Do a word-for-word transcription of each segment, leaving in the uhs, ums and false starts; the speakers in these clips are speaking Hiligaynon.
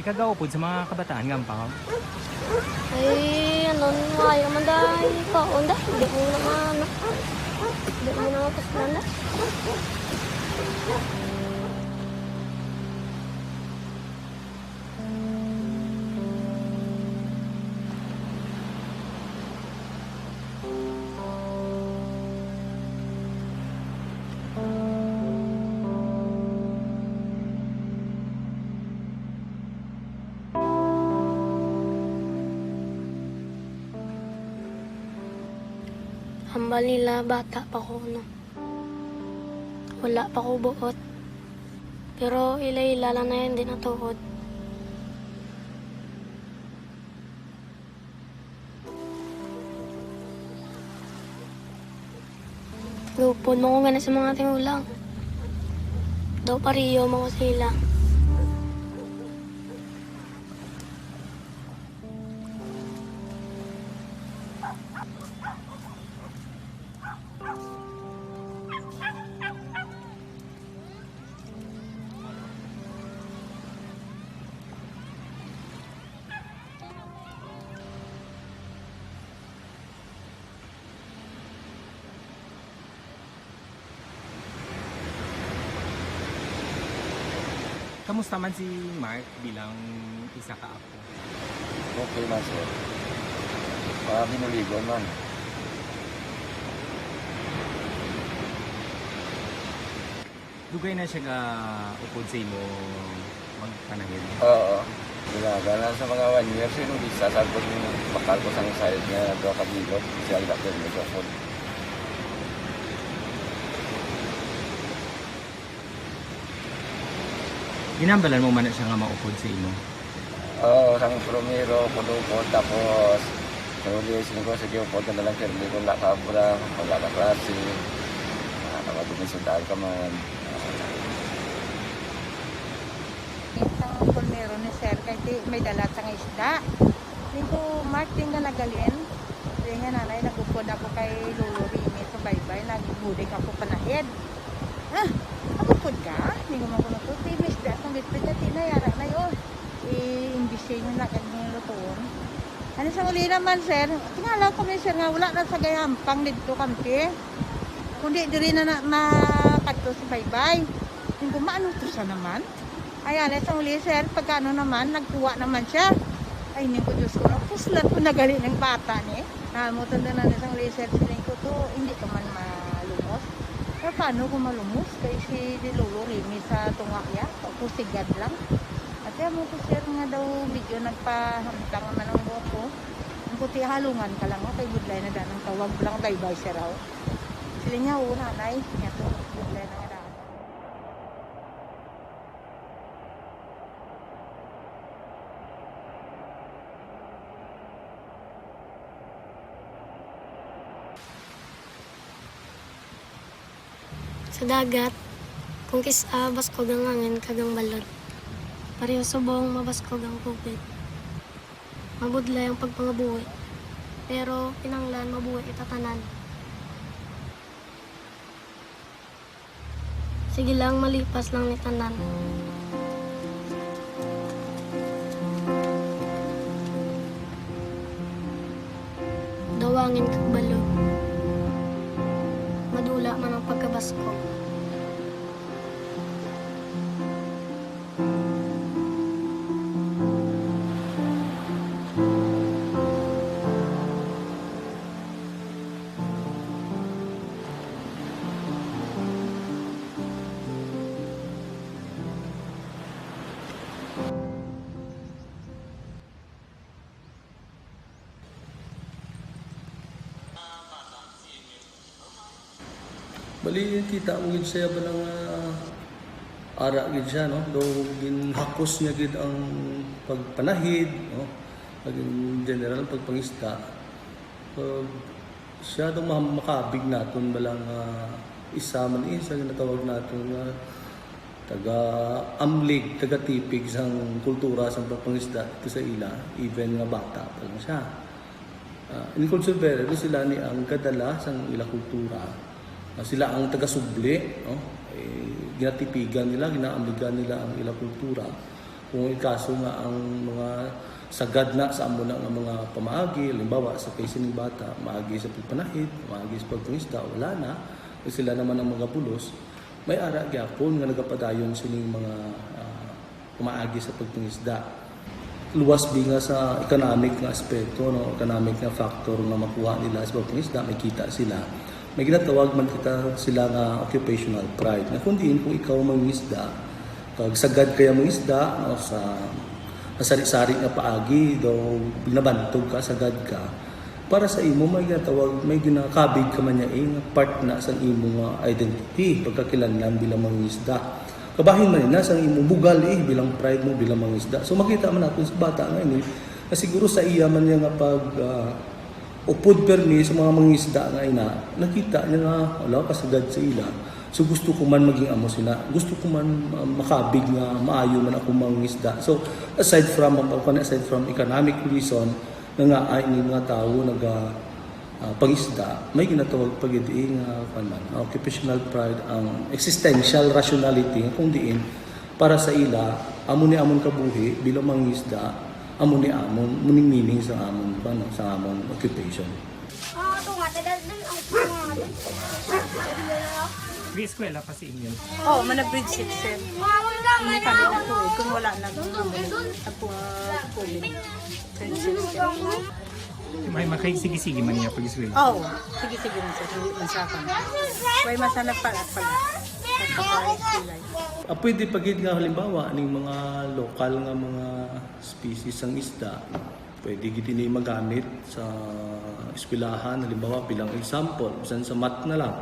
Kagaupod sa mga kabataan nga ampaw. Ay, ano, maayo man, day. Kaon, day. Di mo naman. Di mo naman kusgan, day. Hambal nila, bata pa ko, no? Wala pa ko buot. Pero ila-ila lang na yan, di natuod. Lupon mo ko gani sa mga tigulang. Daw pareho mo ko sila. Kamusta man si Mark bilang isa ka apo? Okay man, sir. Mga binuligon man. Dugay na siya ga-upod sa imo magpanahid? Oo. Dalaga na sa mga one year, sir, nung isa, sabi ko, bakal ko sang sayod nga duha ka bilog, siya ang dapat nag-upod. Ginambalan mo man na siya nga maupod sa imo? Oo, sang primero, upod-upod, tapos sa huli, siling ko, sige, upod ka na lang, Shirley, kung wala ka abra, wala ka klase, ah, kapag gumisundaan ka man. Isang primero ni sir, kay di, may dalat sang isda. Siling ko, Mark, di nga nagalin. Siling nga, nanay, nag-upod ako kay Lolo Remy sa baybay, nagbulig ako panahid. Ah, nag-upod ka? Siling ko man kuno to, di, may isda sang bitbit, ati na, yara na yun. I-imbisi mo na kag lutuon. Ano sa uli naman, sir? Tingalaw kami, sir, nga wala na sa gayampang didto kampi. Kundi diri na, na makadto sa baybay. Siling ko, maano to sa naman? Ay, ano sa uli, sir? Pagkano naman, nagkuha naman siya. Ay, siling ko, Diyos ko, napuslan ko na gali ng bata ni. Namo to na sa uli, sir, siling ko to, hindi ka man malumos. Pero paano ko malumos? Kay si di Lolo Remy sa tunga ya, tapos sigad lang. Ate, amo ko, sir, nga daw medyo nagpahamtang naman ang buhok ko. Ang puti, halungan ka lang, oh, kay budlay na daan ang tawag lang, baybay siya raw. Sila niya, oo, nanay, niya to, budlay na nga daan. Sa dagat, kung kis-a, baskog ang hangin kag ang balod. Pareho subong mabaskog ang tubig. Mabudlay ang pagpangabuhi, pero kinahanglan mabuhi kita tanan. Sige lang, malipas lang ni tanan. Daw hangin kag balod. Madula man ang pagkabaskog. Bali, kita mo gid siya ba nga ara gid siya, no? Daw ginhakos niya gid ang pagpanahid, no? Kag in general, ang pagpangisda. So, siya daw ma-, makabig naton bala nga isa man, eh, sa ginatawag naton nga taga-amlig, taga-tipig sang kultura sang pagpangisda dito sa ila, even nga bata pa lang siya. Ah, in Conservero, sila ni ang gadala sang ila kultura. Ah, sila ang taga-subli, no? Eh, ginatipigan nila, ginaamligan nila ang ila kultura. Kung ikaso nga ang mga sagad na sa amo na nga mga pamaagi, halimbawa, sa kay sining bata, maagi sa pagpanahid, maagi sa pagpangisda, wala na, kay sila naman ang magapulos, may ara gyapon nga nagapadayon sining mga, ah, pamaagi sa pagpangisda. Luwas bi nga sa economic nga aspeto, no, economic nga factor nga makuha nila sa pagpangisda, may kita sila. May ginatawag man kita sila nga occupational pride. Nga kung diin, kung ikaw mangisda, kag sagad kaya mangisda, no, sa, sa sari-sari nga paagi, daw nabantog ka, sagad ka, para sa imo, may ginatawag, may ginakabig ka man niya, eh, nga part na sa imo nga identity, pagkakilanlan bilang mangisda. Kabahin man na sa imo bugal, eh, bilang pride mo, bilang mangisda. So, makita man natin sa bata nga ini, na siguro sa iya man niya nga pag, ah, upod permi sa mga mangisda nga ina, nakita niya nga, wala, kasagad sa ila. So, gusto ko man maging amo sila. Gusto ko man, ah, makabig nga maayo man ako mangisda. So, aside from, aside from economic reason, nga, nga ay ni mga tawo naga, ah, pangisda, may ginatawag pa gid, eh, nga, kuwan man, occupational pride, ang existential rationality, kung diin, para sa ila, amo ni amon kabuhi bilang mangisda, amo ni amon, amo ni meaning sa amon, kuwan, sa amon occupation. Ah, ito nga, tagal din ang mga May eskwela pa si Emil. Oo, oh, mana grade six, sir. Hindi pa rin ako eh. Kung wala na, kung ano, ako, ah, COVID. Grade six, sir. May makay sige-sige man niya pag-eskwela. Oo, sige-sige man, sir. Hindi man sa akin. May masa nagpalat pala. Nagpalat sila. Ah, pwede pa gid nga halimbawa ning mga lokal nga mga species sang isda, pwede gid ini magamit sa eskwelahan, halimbawa bilang example, bisan sa math na lang.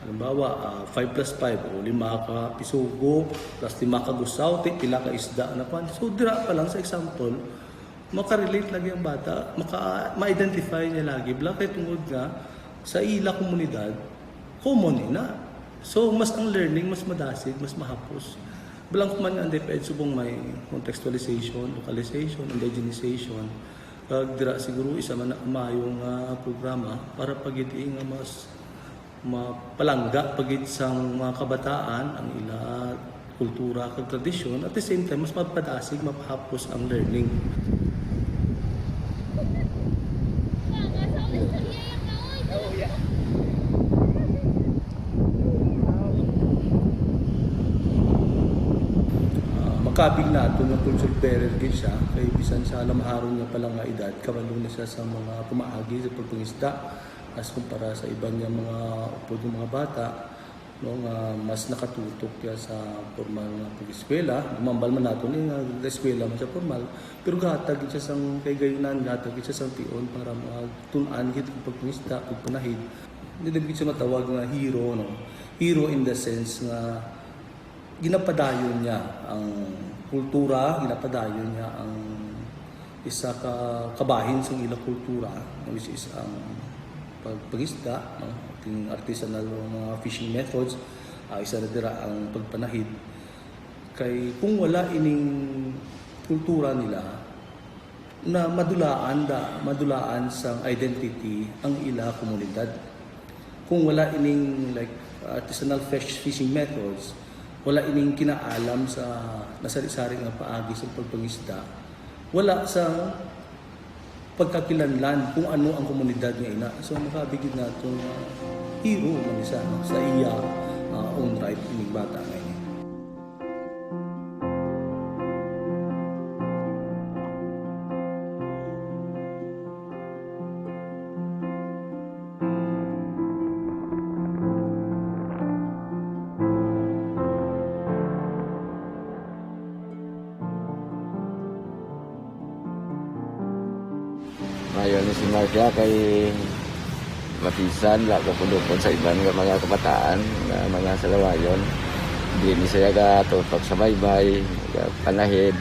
Halimbawa, ah, five plus five o lima ka pisugo plus lima ka gusaw, ti pila ka isda na kwan. So dira pa lang sa example, makarelate lagi ang bata, maka ma-identify niya lagi bala kay tungod nga sa ila komunidad, common ina. So mas ang learning mas madasig, mas mahapos. Balang kuman nga ang DepEd subong may contextualization, localization, indigenization. Kag dira siguro isa man na maayo nga programa para pagid-i nga mas mapalangga pagid sang mga kabataan ang ila kultura kag tradisyon. At the same time, mas mapadasig, mapahapos ang learning. Ah, makabig nato nga culture bearer gid siya, kay bisan sa lamaharon niya pa lang nga edad, kabalo na siya sa mga pamaagi sa pagpangisda as kumpara sa iban nga mga upod nga mga bata, no, nga mas nakatutok siya sa formal nga pag-eskwela. Umambal man nato ni nga eskwela man sa formal, pero gahatag gid siya sang kaigayonan, gahatag gid siya sang tion para matun-an gid ang pagpangisda, pagpanahid. Hindi na gid siya matawag nga hero, no? Hero in the sense nga ginapadayon niya ang kultura, ginapadayon niya ang isa ka kabahin sang ila kultura, which is ang pagpangisda, no? Ating artisanal nga mga fishing methods, ah, isa na dira ang pagpanahid. Kay kung wala ining kultura nila, na madulaan da, madulaan sang identity ang ila komunidad. Kung wala ining, like, artisanal fish fishing methods, wala ining kinaalam sa nasari-sari nga paagi sa pagpangisda, wala sa pagkakilanlan kung ano ang komunidad nga ina. So makabigid nato nga hero man siya, no, sa iya, ah, own right ining bata nga ini. Maayo ni si Mark ya kay mapisan, wala ko pudukon sa iban nga mga kabataan, nga mga salawayon. Di ni siya gatutok sa baybay, panahid.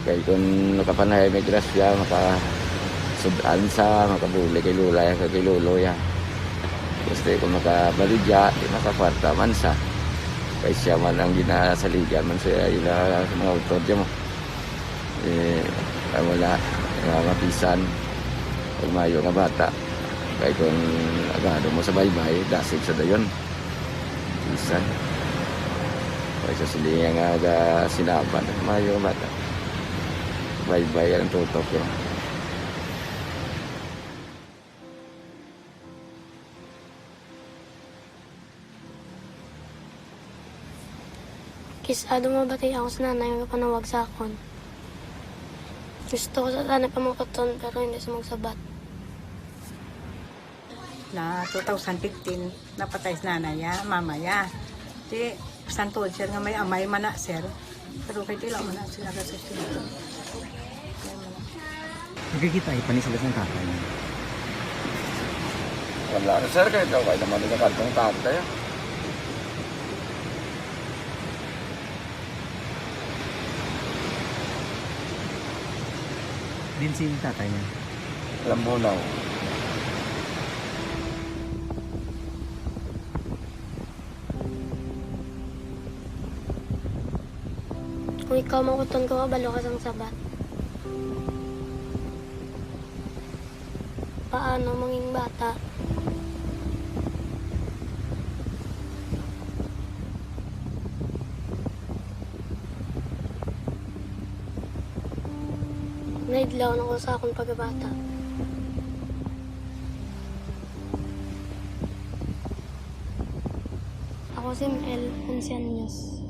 Kay kung nakapanahid may grasya, makasud-an sa, makabuli kay lula ya, kay lolo ya. Gusto ko makabaligya, di makakwarta man sa. Kay siya man ang ginasaligan man sa ila sa mga utod ya mo. Eh, ay wala, nga mapisan. Pag maayo nga bata. Kay kung agado mo sa baybay, dasig sa dayon. Mapisan. Sa silingan nga ga sinaban, mayo mata. Bye-bye ang tutok ko. Kis-a daw mabati ako sa nanay nga panawag sa akon. Gusto ko sa tanay pamukuton, pero hindi siya magsabat. Na two thousand fifteen, napatay si nanay ya, mama ya. Di, santod, sir, nga may amay man na, sir. Pero kay tila man na sila sa sila. Nagkikita pa ni sila sa tatay niya. Wala na, sir, kay daw kay naman nila kadtong tatay. Din si tatay niya. Lambunaw. Kung ikaw makuton ko, kabalo ka sang sabat. Paano mangin bata? Naidlaw na ko sa akong pagkabata. Ako si Mel, onse anyos.